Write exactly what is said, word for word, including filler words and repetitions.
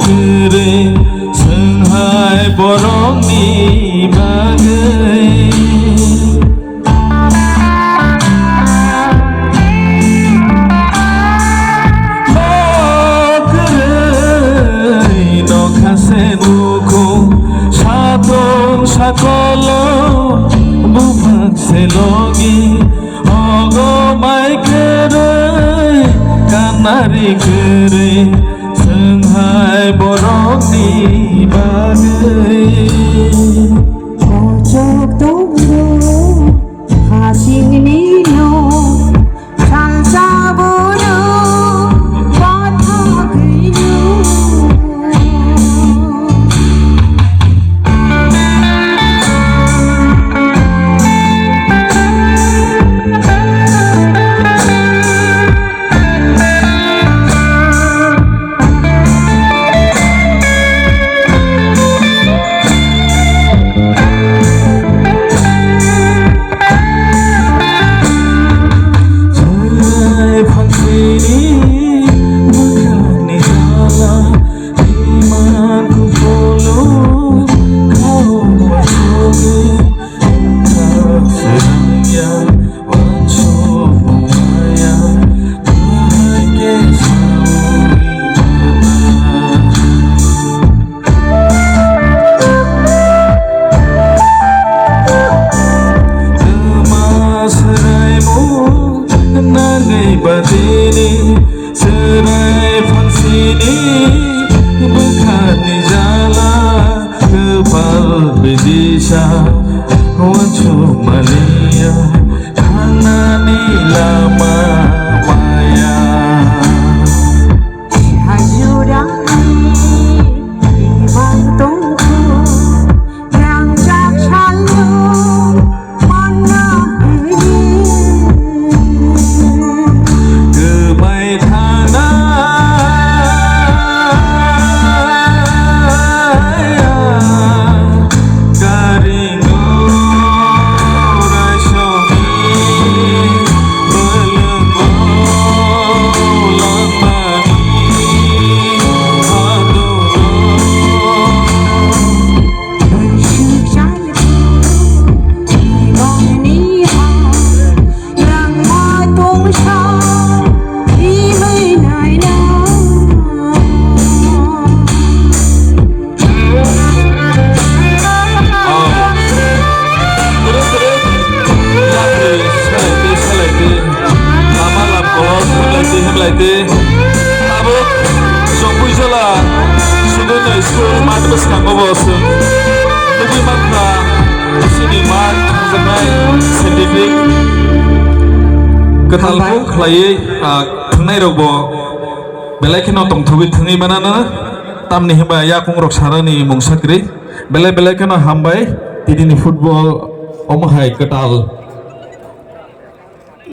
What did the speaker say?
kwrwi swnghai borokni bagwi. Kwrwi nokha se nukhung, satong sakolo buphang se logi, ogo mai kwrwi, kanari kwrwi, swnghai borokni bagwi. Kochok tongo, hasingni no, salsa bono, pathagwino. Chwrai phansini bwkhani jala, iman kupulung khao wasugwi, wngkha swrangya. Chwrai phansini bwkhani jala, kwpal bidisa uansukmaliya, thangnani lama maya. Hajurani imang tongkhu, nangjak salno manna hini. Kwbai thangnai karingo raisoni bwlwngo langmani haduro. Lama lam kolok hemlaite hemlaite. Abo chongpui jala sudunu school mat bwskango bo chwng nugwi mankha. Chini mat thangjaknai scientific kwtal khlaiwi, ah, thwngnairokbo belai kheno tongthogwi thwngwi manana, tamni hwnba yakungrok sanani mungsa kwrwi. Belai belai kheno hambai, titini football omo hai kwtal